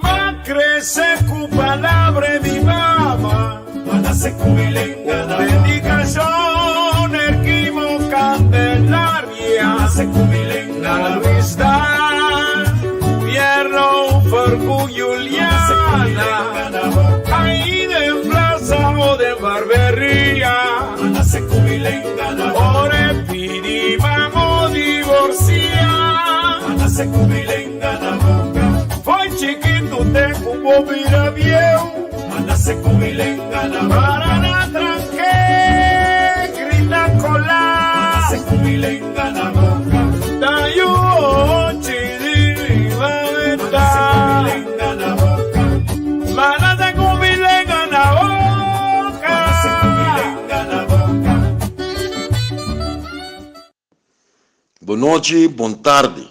M'a crece cu palabra di mama. Dedicacion Erquimo Candelaria Na Luis Daal Pierro Fercu Juliana Ahí den plaza o den barberia Ora e pidi mamo divorcia. Fo'i chikitu te ku bo bira bieu. Para na tranke grita kola. Ta yu ochi di riba meta. Manase ku mi lenga na boka. Bon nochi, bon tardi.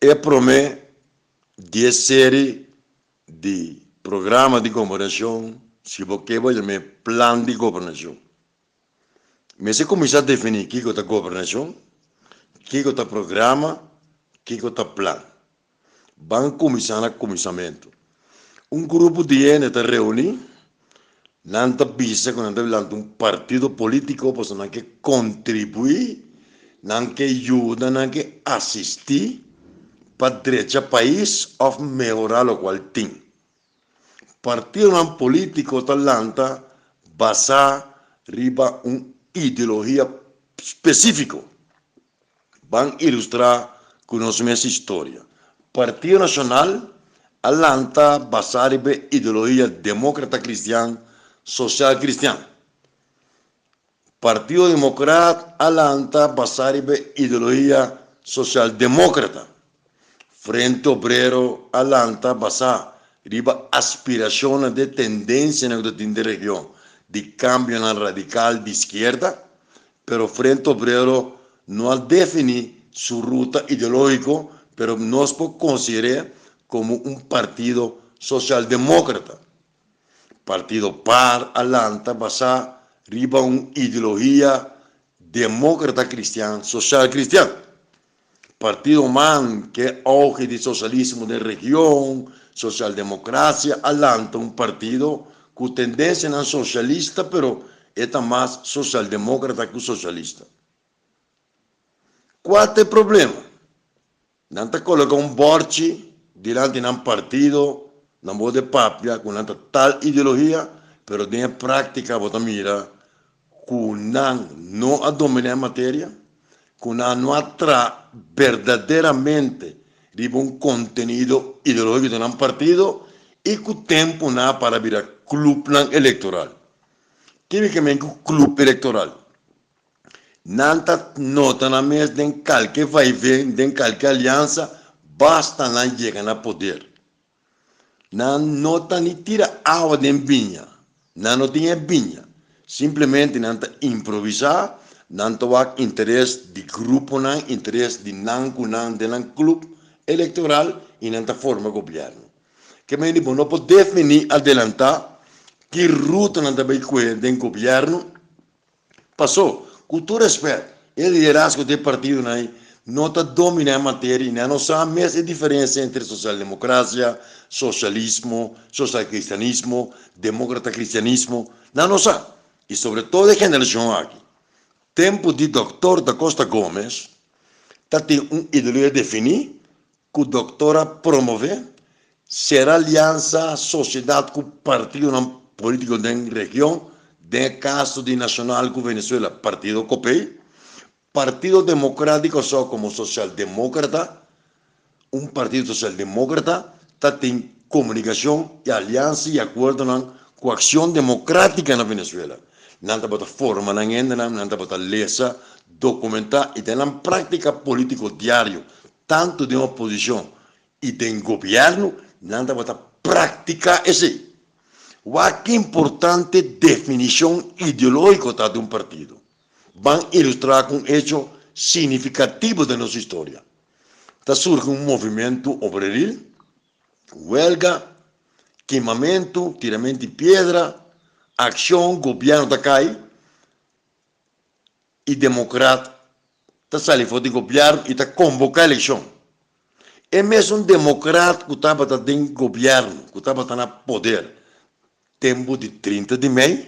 E prome di e seri di programa di gobernashon, si bo ke bo yam'é plan di gobernashon. Mester kuminsá definí kiko ta gobernashon, kiko ta programa, kiko ta plan. Ban kuminsá na kuminsamentu. Un grupo di hende ta reuní, nan ta bisa ku nan ta lanta un partido polítiko pasobra nan ke kontribuí, nan ke yuda, nan ke asistí pa drecha pais òf mehorá lokual tin. Partidonan polítiko ta lanta basá riba un ideologia spesífiko. Ban ilustrá ku nos mes historia. Partido Nashonal a lanta basá riba e ideologia demókrata kristian, sosial kristian. Partido Demokrat a lanta basá riba e ideologia sosialdemókrata. Frente Obrero a lanta basá riba aspirashonnan di e tendensianan ku ta tin den region di kambionan radikal di iskierda. Pero Frente Obrero no a defini su ruta ideologico, pero nos por consider'é como un partido socialdemócrata. Partido par a lanta basá riba un ideologia demócrata cristian, social cristian. Partido man ke auge di socialismo den region, socialdemocracia, a lanta un partido cu tendencianan socialista pero e ta mas socialdemocrata cu socialista. Cua ta e problema? Nan ta coloca un borchi dilanti nan partido, nan bo de papia cu nan ta tal ideologia pero den e practica bo ta mira cu nan no a domina e materia, cu nan no a traha berdaderamente riba un contenido ideologico di nan partido y cu tempo nan a para bira clubnan electoral. Kibi men cu club electoral? Nan ta nota nan mes den calke vaiven, den calke aliansa, basta nan yega na poder. Nan no ta ni tira awa den biña, nan no tin e biña. Simplemente nan ta improvisá, nan ta wak interes di gruponan, interes di nan ku nan den nan club electoral i nan ta forma gobièrnu. Ke mende bo no por definí adelantá ki ruta nan ta bai kue den gobièrnu. Pasó, ku tur rèspèt, e liderazgo di e partidonan ei no ta dominá e materia i nan no sa mes e diferensia entre sosialdemokrasia, sosialismo, sosialkristianismo, demokratakristianismo. Nan no sa. I sobre todo e generashon aki. Tempu di Dòktor Da Costa Gomez ta tin un ideologia definí ku dòktor a promové, sera aliansa, sosiedat ku partidonan polítiko den region, den e kaso di Nashonal ku Venezuela, Partido Copei, Partido Demokrátiko so komo sosialdemókrata, un partido sosialdemókrata ta tin komunikashon i aliansa i akuerdonan ku Akshon Demokrátika na Venezuela. Nan tabata forma nan hendenan, nan tabata lesa, dokumentá i den nan práktika polítiko diario Tantu den oposishon i den gobièrnu nan tabata praktiká esei. Wak ki importante definishon ideológiko ta di un partido. Ban ilustrá ku un echo signifikativo den nos historia. Ta surgi un movimentu obreril, wèlga, kimamentu, tiramentu di piedra, akshon, gobièrnu ta kai, i demokrat ta sali for di gobièrnu i ta konvoká elekshon. E mesun demokrat ku tabata den gobièrnu, ku tabata na poder tempu di 30 di mei,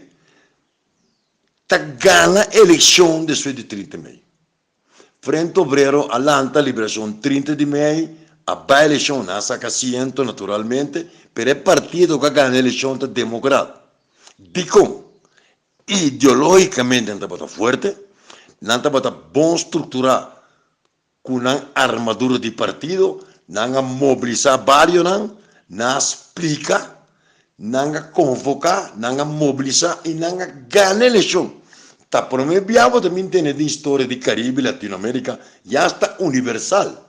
ta gana elekshon despues di 30 mei. Frente Obrero a lanta Liberashon 30 di mei, a bai elekshon, nan a saka asiento naturalmente, pero e partido ku a gana elekshon ta Demokrat. Dikon? Ideológikamente nan tabata fuerte, nan tabata bon strukturá ku nan armadura di partido, nan a mobilisá barionan, nan a splika, nan a konvoká, nan a mobilisá i nan a gana elekshon. Ta promé bia bo ta bin tene den historia di Karibe, Latinoamérika i asta universal.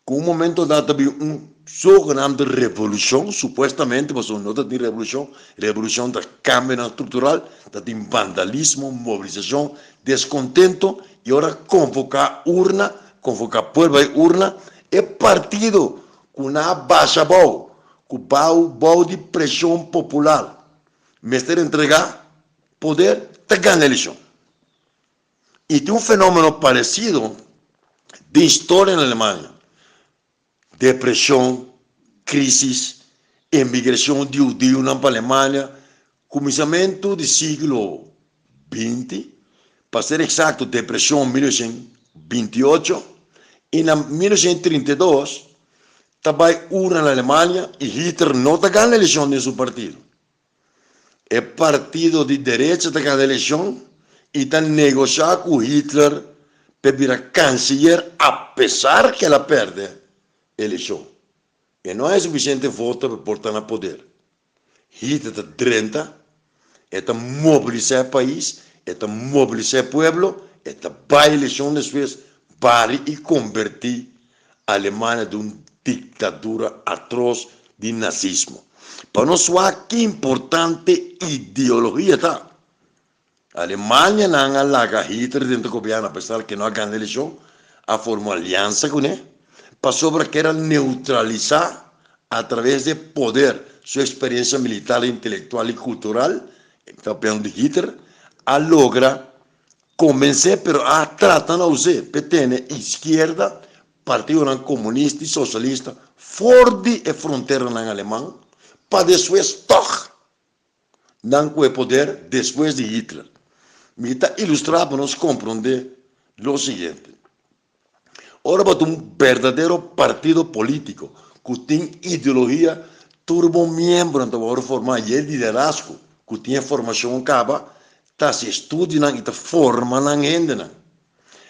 Ku un momento dado ta bin un zogenaamde revolushon, supuestamente, pasobra no ta tin revolushon, revolushon ta kambionan struktural, ta tin vandalismo, mobilisashon, deskontento, i ora konvoká urna, konvoká pueblo bai urna, e partido ku nan a basha abou, ku bou bou di preshon popular mester entregá poder, ta gana elekshon. I tin un fenómeno paresido den historia na Alemania, depreshon, krísis, emigrashon di hudiunan pa Alemania, kuminsamentu di siglo 20, pa ser eksakto depreshon 1928, i na 1932 ta bai urna na Alemania i Hitler no ta gana elekshon den su partido. E partido di derecha ta gana elekshon i ta negoshá ku Hitler p'e bira kansiyer apesar ku el a pèrdè elekshon. E no haña sufisiente voto p'e por ta na poder. Hitler ta drenta, e ta mobilisá e pais, e ta mobilisá e pueblo, e ta bai elekshon despues bari i kombertí Alemania di un diktadura atros di nazismo. Pa nos wak ki importante ideologia ta. Alemanianan a laga Hitler dentro gobièrnu apesar ke no a gana elekshon, a forma un aliansa kuné pasobra kier a neutralisá atraves di e poder su eksperensia militar, intelektual i kultural, ta papiando di Hitler, a logra Konvensé pero a trata na us'é p'e tene iskierda, partidonan komunista i sosialista for di e fronteranan aleman pa despues tòg nan ku e poder despues di Hitler. Mi ta ilustrá pa nos komprondé lo siguiente. Ora bo ta un berdadero partido polítiko ku tin ideologia, tur bo miembronan ta wòrdu formá i e liderazgo ku tin e formashon kaba ta hasi estudionan i ta forma nan hendenan.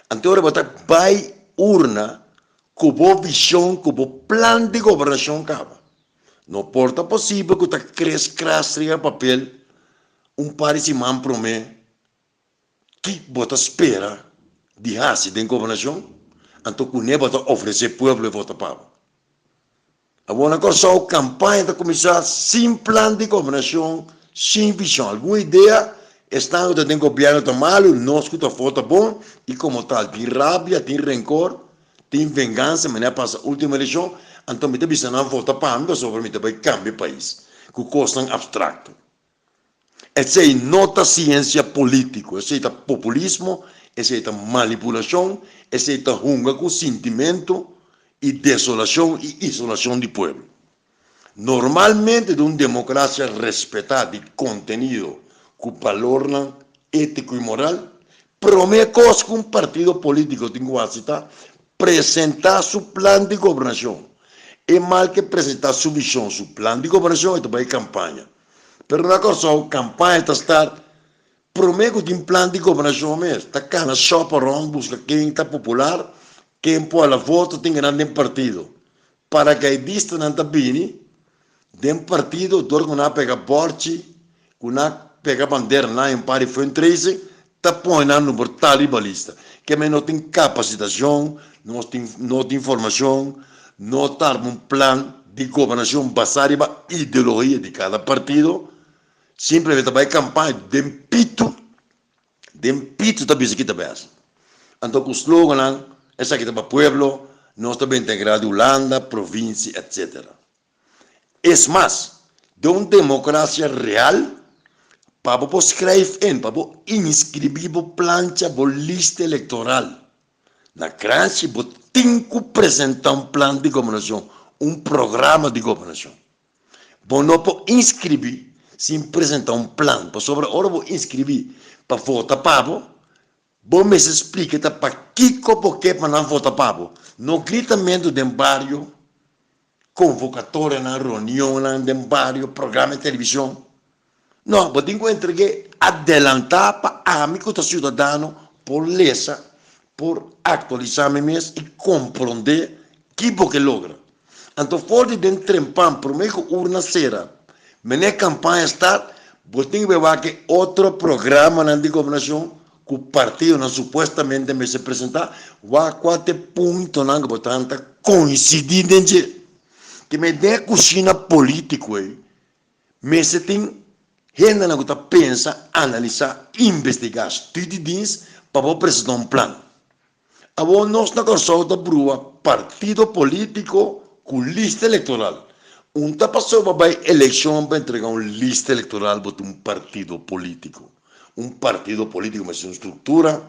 Anto ora bo ta bai urna ku bo vishon, ku bo plan di gobernashon kaba. No por ta posibel ku ta kres kras riba papel un par di siman promé. Ki bo ta spera di hasi den gobernashon? Anto kuné bo ta ofresé pueblo e vota pa bo? Awor na Kòrsou kampaña ta kuminsá sin plan di gobernashon, sin vishon. Algun idea, esnan ku ta den gobièrnu ta malu, nos ku ta afó ta bon, i komo tal tin rabia, tin renkor, tin vengansa, manera a pasa último elekshon, anto mi ta bisa nan vota pa mi pasobra mi ta bai kambia e pais ku kosnan apstrakto. Esei no ta siensia polítiko, esei ta populismo, esei ta manipulashon, esei ta hunga ku sintimentu i desolashon i isolashon di pueblo. Normalmente den un demokrasia respetá di kontenido ku balornan étiko i moral, promé kos ku un partido polítiko tin ku hasi ta presentá su plan di gobernashon. E mal ke presentá su vishon, su plan di gobernashon, e ta bai kampaña. Pero na Kòrsou kampaña ta start promé ku tin plan di gobernashon mes. Ta kana shop around buska ken ta popular, ken por hala voto, tin ganan den partido. Paragaidistanan ta bini den partido dor ku nan a pega bòrchi, ku nan a pega bandera, nan a un par di fundraising, ta pone nan number tal riba lista. Ke men no tin kapasitashon, no tin no tin formashon, no ta arma un plan di gobernashon basá riba ideologia di kada partido, simplemente ta bai kampaña den pitu, den pitu ta bisa ki ta bes. Anto ku slogannan, esaki ta pa pueblo, nos ta benta integrá di Hulanda, provinsia, etcetera. Es mas, den un demokrasia real, pa bo por skrijf in, pa bo inskribí bo plancha, bo lista elektoral. Na kranshi bo tin ku presentá un plan di gobernashon, un programa di gobernashon. Bo no por inskribí sin presentá un plan, pasobra ora bo inskribí pa vota pa bo, bo mester splika ta pakiko bo ke pa nan vota pa bo. No gritamentu den bario, konvokatorianan, reunionnan den bario, programa di televishon. No, bo tin ku entreg'é adelantá pa ami ku ta siudadano por lesa, por aktualisá mi mes i komprondé ki bo ke logra. Anto for di den trempan promé ku urna sera, mene kampaña start, bo tin ku bai wak e otro programanan di gobernashon ku partidonan supuestamente mester presentá, wak kua ta e puntonan ku bo ta ta koinsidí den dje. Ke men den e kushina polítiko ei, Mester tin hendenan ku ta pensa, analisá, investigá, studiediens pa bo presentá un plan. Awor nos na Kòrsou ta brua partido polítiko ku lista elektoral. Un ta pasó pa bai elekshon pa entregá un lista elektoral bo ta un partido polítiko. Un partido polítiko mester un struktura.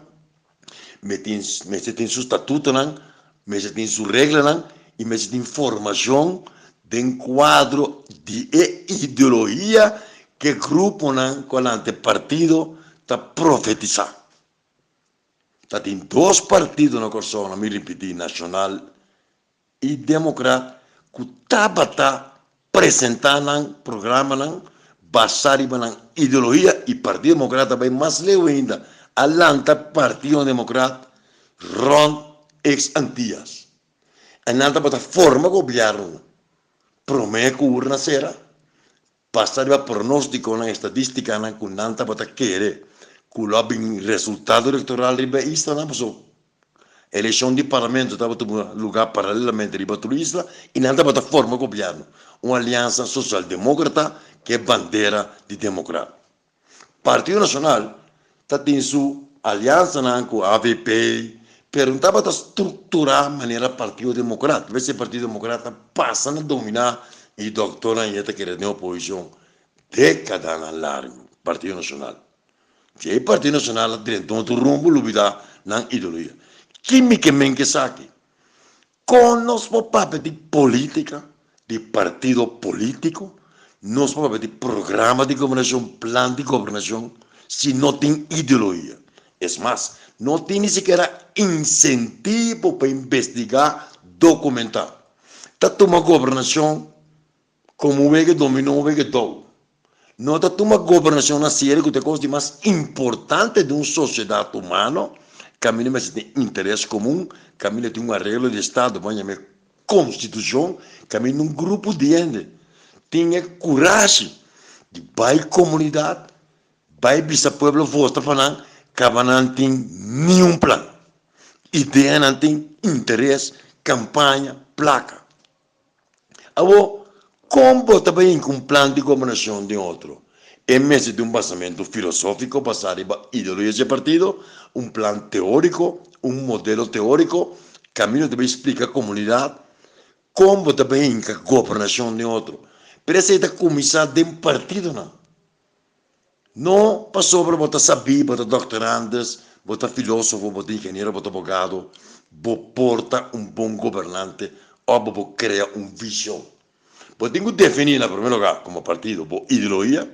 Mester tin su statutonan, mester tin su reglanan i mester tin formashon den kuadro di e ideologia ku e gruponan ku a lanta e partido ta profetisá. Ta tin dos partido na Kòrsou, mi ripití, Nashonal i Demokrat ku tabata presentá nan programanan basá riba nan ideologia i Partido Demokrat a bai mas leu ainda, a lanta Partido Demokrat rònt ex Antias. E nan tabata forma gobièrnu promé ku urna sera, Basa riba pronóstikonan, estadístikanan ku nan tabata kere ku lo a bin resultado elektoral riba e islanan, pasobra elekshon di parlamento tabata tuma lugá paralelamente riba tur isla i nan tabata forma gobièrnu, un aliansa sosialdemókrata ku e bandera di demokrat. Partido Nacional ta tin su aliansanan cu avp, pero no tabata structura manera Partido Democrat. Bes e Partido Democrat a pasa na domina y doctornan ya ta keda den oposicion decadanan largo, Partido Nacional. Dje e Partido Nacional a drenta un otro rumbo lubida nan ideologia. Ki mi ke men kesaki? Kon nos por papia di polítika, di partido polítiko, nos por papia di programa di gobernashon, plan di gobernashon, si no tin ideologia? Es mas, no tin ni sikiera insentivo pa investigá, dokumentá. Ta tuma gobernashon Komo wega dominó wega dou. No ta tuma gobernashon na serio ku ta e kos di mas importante den un sosiedat humano, kaminda mester tin interes komun, kaminda tin un areglo di estado, bo a yama e konstitushon, kaminda un grupo di hende tin e kurashi di bai komunidat, bai bisa pueblo vota pa nan, kaba nan tin niun plan, ideanan tin, interes, kampaña, plaka. Awor, kon bo ta bay hinka un plan di gobernacion den otro? E mester di un basamentu filosofico basá riba ideologia dje partido, un plan teorico, un modelo teorico, caminda ta bay splica comunidad kon bo ta bay hinka gobernacion den otro. Pero esey ta cuminsa den partidonan. No pasobra bo ta sabí, bo ta doctorandus, bo ta filósofo, bo ta ingeniero, bo ta abogado, bo por ta un bon gobernante òf bo por krea un vishon. Bo tin ku definí na primer lugá komo partido bo ideologia,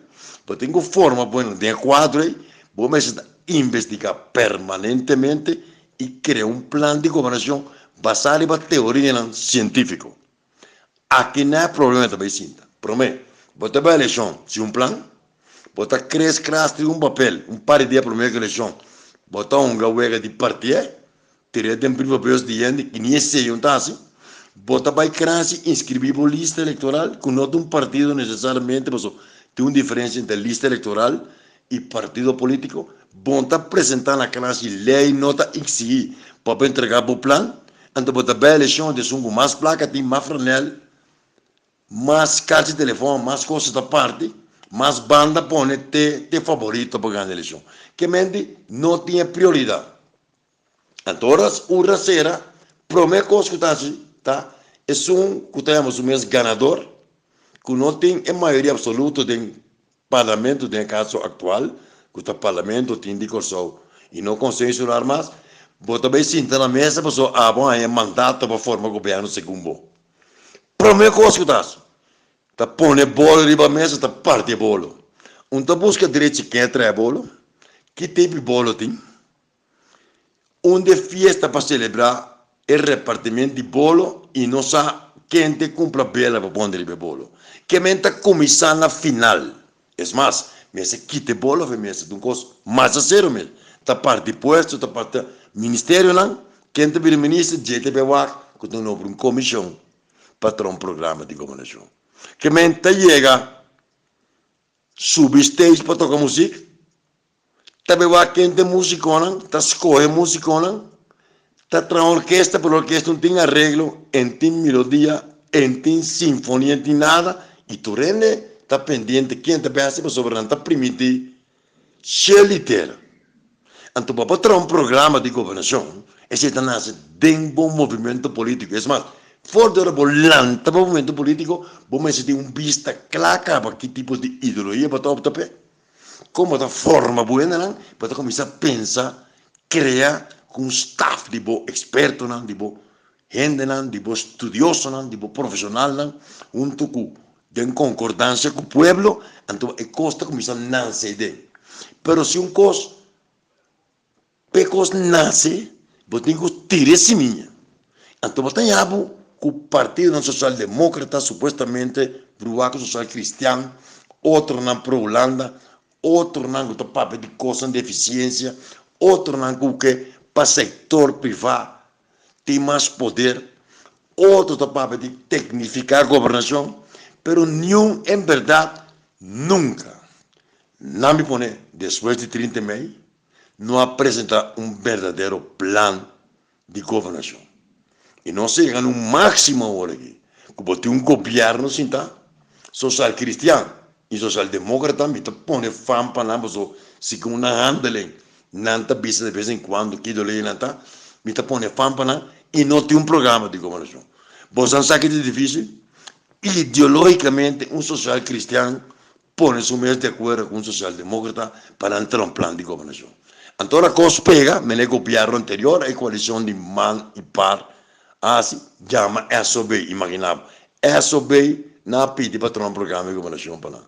bo tin ku forma bueno den e kuadro ei, bo mester ta investigá permanentemente i krea un plan di gobernashon basá riba teorianan sientífiko. Aki na e problema ta bay sinta. Prome, bo ta bay elekshon sin un plan, bo ta kres kras tin un papel un par di dia prome ku elekshon, bo ta hunga wega di partié, tir'é den brievenbus di hende ki ni esei un ta hasi, bo ta bay kransi inskribí bo lista elektoral ku no ta un partido nesesariamente pasobra tin un diferensia entre lista elektoral i partido polítiko, bo ta presentá na kransi lei no ta eksigí pa bo entregá bo plan, Anto bo ta bai elekshon di esun ku mas plaka tin, mas franel, mas karchi telefòn, mas kos ta parti, mas banda pone te te favorito pa gana elekshon. Ke menti no tin e prioridat. Anto ora un rasera, prome kos ku ta hasi ta esun ku ta yama su mes ganador, ku no tin e mayoria absoluto den Parlamento den e kaso aktual ku ta Parlamento tin di Kòrsou i no Konseho Insular mas, Bo ta bai sinta na mesa pasobra abo haña mandato pa forma gobièrnu segun bo. Promé kos ku ta hasi, ta pone bolo riba mesa, ta parti e bolo. Un ta buska drechi ken a traha e bolo, ki tipo di bolo tin. Un de fiesta pa selebrá e repartiment di bolo i no sa ken te kumpra bela pa pone riba e bolo. Kemen ta kuminsá na final. Es mas, mester kita e bolo of e mester ta un kos masha serio mes. Ta parti puesto, ta parti ministerionan, ken ta bira minister dje ta bai wak ku ta nombra un komishon pa traha un programa di gobernashon. Kemen ta yega subi stage pa toka muzik, ta bai wak ken ta e musikonan, ta skohe musikonan, ta traha un orkesta, pero orkesta no tin areglo, en tin melodia, en tin sinfonia, en tin nada, i tur hende ta pendiente ken ta bai hasi pasobra nan ta primintí shel i tera. Anto bo por traha un programa di gobernashon, esei ta nase den bo movimento polítiko. Es mas, for di ora bo lanta bo movimento polítiko, bo mester tin un bista kla kaba ki tipo di ideologia bo ta opta p'e, kon bo ta forma bo hendenan, bo ta kuminsá pensa, krea ku un staf di bo ekspertonan, di bo hendenan, di bo studiosonan, di bo profeshonalnan, huntu ku den konkordansia ku pueblo, anto e kos ta kuminsá nase den. Pero si un kos, p'e kos nase, bo tin ku tira e simiña. Anto bo ta haña bo ku partidonan sosialdemókrata, supuestamente bruá ku sosial kristian, otronan pro Hulanda, otronan ku ta papia di kosnan di efisiensia, otronan ku ke pa sektor privá tin mas poder, otro ta papia di tecnifica gobernacion, pero niun en berdad nunca, nan mi pone despues di 30 mei, no a presenta un berdadero plan di gobernacion. Y nos a yega na un maximo awor aki, cu bo tin un gobierno sinta, social cristian y social democrata, mi ta pone fan pa nan pasobra segun nan handeling Nan ta bisa de bes en cuando ki dolé nan ta, mi ta pone fan pa nan y no tin un programa di gobernacion. Bosan sa ki ta dificil? Ideologicamente un social cristian pone su mes di acuerdo cu un social democrata pa nan traha un plan di gobernacion. Anto ora cos pega, mene e gobierno anterior, e coalicion di man y par a haci, yama SOB, imagina bo, SOB nan a pidi pa traha un programa di gobernacion pa nan.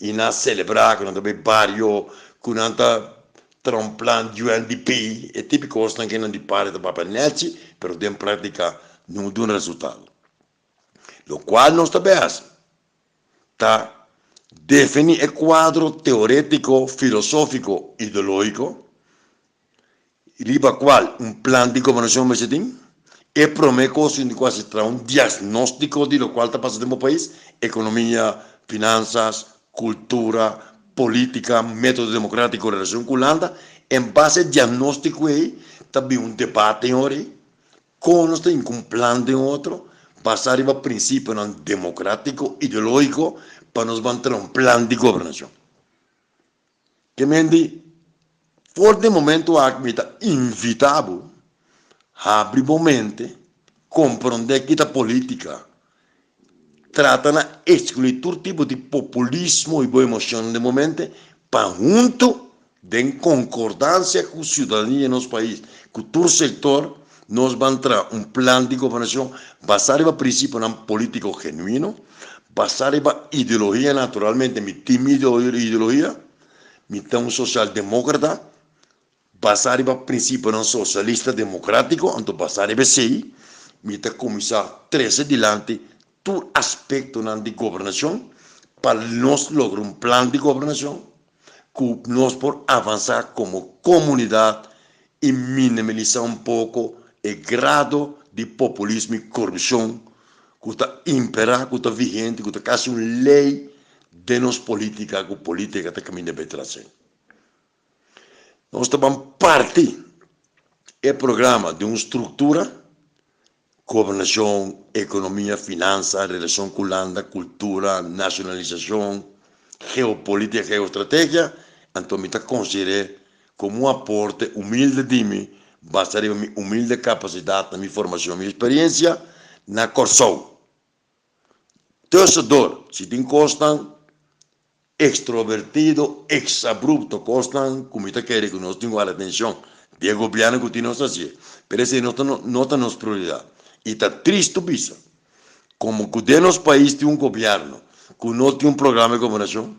I nan a selebrá ku nan ta bai bario, ku nan ta traha un plan di UNDP, e tipo di kosnan ku nan di parti ta papia nèchi, pero den práktika no duna resultado. Lokual nos ta bai hasi ta definí e kuadro teorétiko, filosófiko, ideológiko riba kual un plan di gobernashon mester tin. E promé kos tin ku hasi traha un diagnóstiko di lokual ta pasa den bo pais, ekonomia, finansas, kultura, polítika, método demokratiko, relashon ku Hulanda. En base e diagnóstiko ei ta bin un debate en ora ei, kon nos ta hinka un plan den otro basá riba prinsipionan demokratiko, ideológiko pa nos ban traha un plan di gobernashon. Ke men di, For di e momento aki mi ta invita bo habri bo mente, komprondé ki ta politika, trata na ekskluí tur tipo di populismo i bo emoshonnan den bo mente pa huntu den konkordansia ku siudadania di nos pais, ku tur sektor, nos ban traha un plan di gobernashon basá riba prinsipionan politiko genuino, Basá riba ideologia naturalmente mi tin mi ideologia, mi ta un socialdemócrata, basá riba principionan socialista democrático, anto basá riba esei mi ta cuminsa trece dilanti tur aspectonan di gobernacion pa nos logra un plan di gobernacion cu nos por avansa como comunidad y minimaliza un poco e grado di populismo y corupcion cu ta impera, cu ta vigente, cu ta casi un ley den nos politica, cu politica ta caminda bay tras ei. Nos ta ban parti e programa den un structura, gobernacion, economia, finansa, relacion cu Hulanda, cultura, nacionalisacion, geopolitica, geostrategia, anto mi ta consider'e como un aporte humilde di mi, basa riba mi humilde capacidad na mi formacion, mi experiencia na Corsou. Tussendoor, si tin cosnan extrovertido, exabrupto, cosnan cu mi ta kere cu nos tin cu hala atencion. Di e gobièrnu ku tin nos ta hasié, pero esei no ta no ta nos prioridat. I ta tristu bisa komo ku den nos pais tin un gobièrnu ku no tin un programa di gobernashon,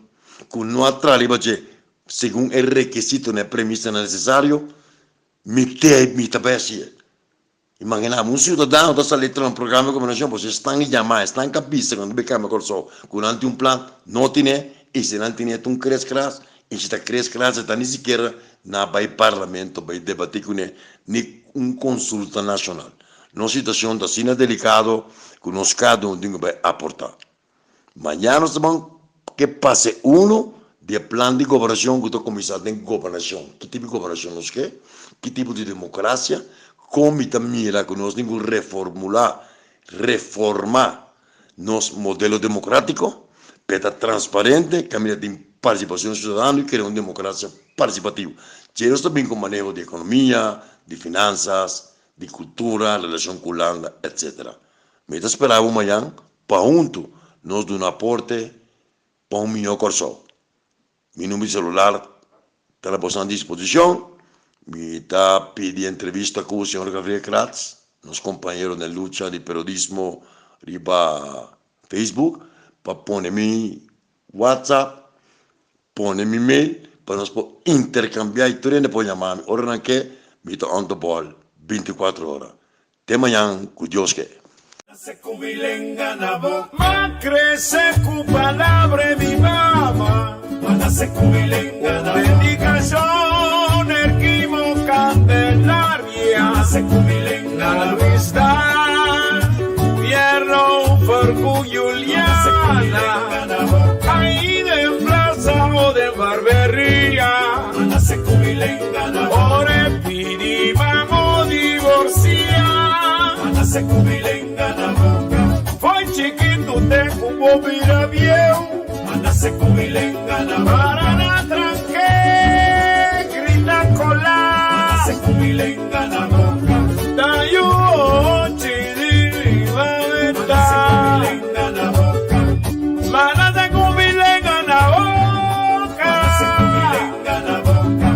ku no a traha riba dje segun e rekisitonan, e premisanan nesesario, mi te mi ta bai hasié. Imaginá bo, un siudadano ta sali traha un programa di gobernashon, pasobra esnan a yamá, esnan ka bisa ku nan ta bai kambia Kòrsou, ku nan tin un plan, no tine, i si nan tine ta un kreskras, i si ta kreskras e ta ni sikiera na bai parlamento bai debatí kuné, ni un konsulta nashonal. Nos situashon ta asina delikado ku nos kada un tin ku bai aportá. Mañana nos ta ban ke pase uno di e plan di gobernashon ku ta kuminsá den gobernashon. Ki tipo di gobernashon nos ke? Ki tipo di demokrasia? Kon mi ta mira ku nos tin ku reformulá, reformá nos modelo demokratiko pa e ta transparente, kaminda tin partisipashon siudadano i krea un demokrasia partisipativo. Dje nos ta bin ku maneho di ekonomia, di finansas, di kultura, relashon ku Hulanda, etsetera. Mi ta spera bo mañan pa huntu nos duna aporte pa un mihó Kòrsou. Mi number di selular ta na boso disposishon. Mi ta pidi entrevista ku señor Gabriel Kratz, nos kompañero den lucha di periodismo riba Facebook, pa pone mi WhatsApp, pone mi mail pa nos por interkambiá i tur hende por yama mi ora nan ke, mi ta on the ball bintikuatro ora. Te mañan ku Dios ke. Nase ku mi lenga na boka. M'a krese ku palabra e mi mama. M'a nase ku mi lenga na boka. Dedikashon Erquimo Candelaria. M'a nase ku mi lenga na boka. Luis Dan Fierro for ku Juliana. Ahí den plaza o den barberia. M'a nase ku mi lenga na boka. Ora e pidi mamo divorcia. M'a nase ku mi lenga na boka. Foi chikitu te ku bo bira bieu. M'a nase ku mi lenga na boka. Para na tranke, grita kola. M'a nase ku mi lenga na boka.